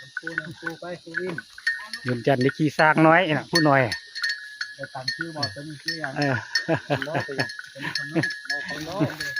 ນຳໂຕ ນຳໂຕໄປ ຄູວິນ ຍືນຢັນໄດ້ຂີ່ຊ້າງນ້ອຍນະ ຜູ້ນ້ອຍ ໄດ້ຕາມຊື່ບໍ່? ຕົວນີ້ຊື່ຫຍັງ? ເອີ ຄັນນ້ອຍ ຕົວນີ້ຄັນນ້ອຍ ນ້ອຍ ຄັນນ້ອຍ.